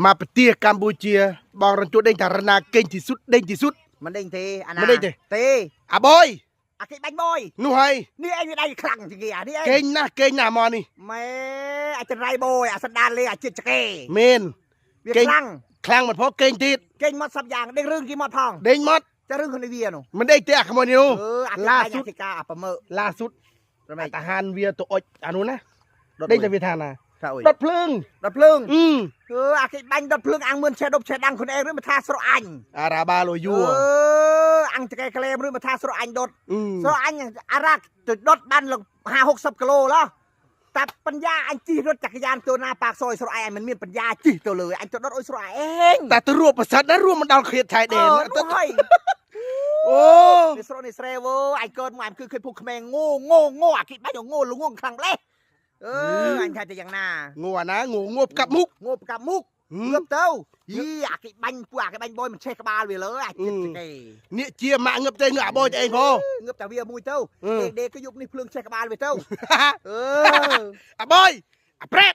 មកប្រទេសកម្ពុជាបងរនជួដេញតារណាកេងទីសុតដេញទីសុត មិនដេញទេអាណា មិនដេញទេ ទេ អាបយ អាគេបាញ់បយ នោះហើយ នេះឯងវាដៃខ្លាំងជាងគេអានេះឯង កេងណាស់កេងណាស់មកនេះ ម៉ែអាចរៃបយអាសន្តានលេអាជាតិចកេ មែន គេង វាខ្លាំង ខ្លាំងមិនផកេងទៀត គេងមកសពយ៉ាងដេញរឿងគេមកផង ដេញមក តែរឿងខ្លួនវានោះ មិនដេញទេអាក្មួយនេះនោះ អឺអាគេ ឡាសុត បាញ់អាគេការអាប្រមើ ឡាសុត ប្រមែ អាតាហានវាទៅអុចអានោះណាដេញតែវាថាណា ថាអុយ ដុតភ្លើង ដុតភ្លើង អឺ អឺអាគេបាញ់ដុតភ្លើងអាំងមឿនឆេះដប់ឆេះដាំងខ្លួនឯងឬមកថាស្រកអញ អារ៉ាបាលយូ អឺអាំងចកេក្លែមឬមកថាស្រកអញដុត អឺ ស្រកអញអារ៉ាទៅដុតបានល50 60គីឡូឡោះតែបញ្ញាអញជិះរត់ចក្រយានទៅណាប៉ាកសយស្រកឯងមិនមានបញ្ញាជិះទៅលើអញទៅដុតអុយស្រកឯង តែទៅរួបប្រសិទ្ធណារួមមិនដល់ឃ្រៀតថៃដេន ទៅហើយ អូ នេះស្រកនេះស្រែវើអញកើតមកអញគឺឃើញពួកខ្មែរងងងងអាគេបាញ់ងលងងខ្លាំងម្លេះអឺអញថាទៅយ៉ាងណា ងអាណាងងផ្កាប់មុខ ងផ្កាប់មុខងើបទៅយីអាគេបាញ់ពួកអាគេបាញ់បយមិនឆេះក្បាលវាលើអាចិត្តគេ នេះជាម៉ាក់ងឹបទេងើអាបយទៅឯងផង ងើបតែវាមួយទៅដេកគឺយប់នេះភ្លើងឆេះក្បាលវាទៅអឺ អាបយអាប្រេត